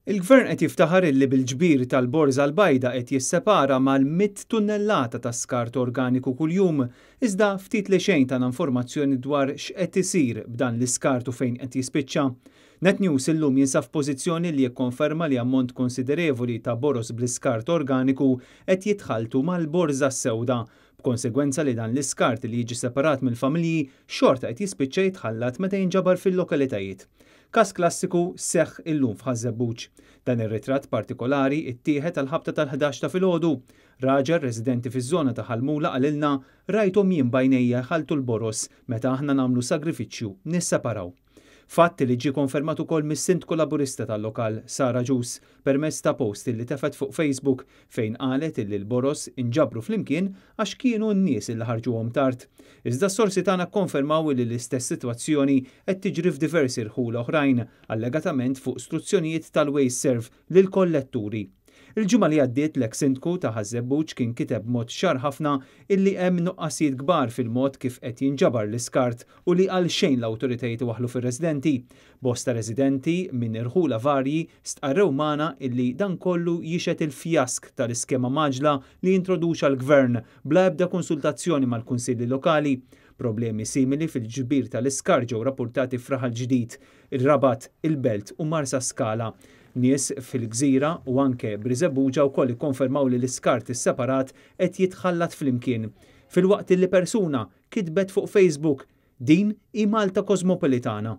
Il-Gvern qed jiftaħar illi bil-ġbir tal-borża l-bajda qed jissepara mal-100 tunnellata ta' skart organiku kuljum, iżda ftit li xejn tana informazzjoni dwar x'qed isir b'dan l-iskart u fejn qed jispiċċa. Net News illum jinsab f'pożizzjoni li jikkonferma li ammont konsiderevoli ta' boroż bl-iskart organiku qed jitħalltu mal-borża s-sewda, b'konsegwenza li dan l-iskart li jiġi separat mill-familji xorta qed jispiċċa jitħallat meta jinġabar fil-lokalitajiet. Każ klassiku seħħ illum f'Ħaż-Żebbuġ. Dan ir-ritratt partikolari ittieħed għall-ħabta tal-11 ta' filgħodu. Raġel residenti fiż-żona ta' Ħal Mula qalilna rajthom jien b'għajnejja jħalltu l-boroż meta aħna nagħmlu sagrifiċċju nisseparaw. Fatt li ġie konfermat ukoll mis-Sindku Laburista tal-lokal, Sarah Agius, permezz ta' post li tefgħet fuq Facebook fejn qalet illi l-boroż inġabru flimkien għax kienu n-nies illi ħarġuhom tard. Iżda s-sorsi tagħna kkonfermaw illi l-istess sitwazzjoni qed tiġri f'diversi rħula oħrajn, allegatament fuq struzzjonijiet tal-WasteServ lill-kolletturi. Il-ġimgħa li għaddiet l-eks Sindku ta' Ħaż-Żebbuġ kien kiteb b'mod ċar ħafna illi hemm nuqqasijiet kbar fil-mod kif qed jinġabar l-iskart u li għal xejn l-awtoritajiet iwaħħlu fir-residenti. Bosta residenti minn irħula varji stqarrew magħna illi dan kollu jixhed il-fjask tal-iskema mgħaġġla li introduċa l-Gvern bla ebda konsultazzjoni mal-kunsilli lokali. Problemi simili fil-ġbir tal-iskart ġew rapportati f'Raħal Ġdid, ir-Rabat, il-Belt u Marsaskala. Nies fil-Gżira u anke Birżebbuġa wkoll ikkonfermaw li l-iskart isseparat qed jitħallat flimkien. Filwaqt li persuna kitbet fuq Facebook din hi Malta Kosmopolitana.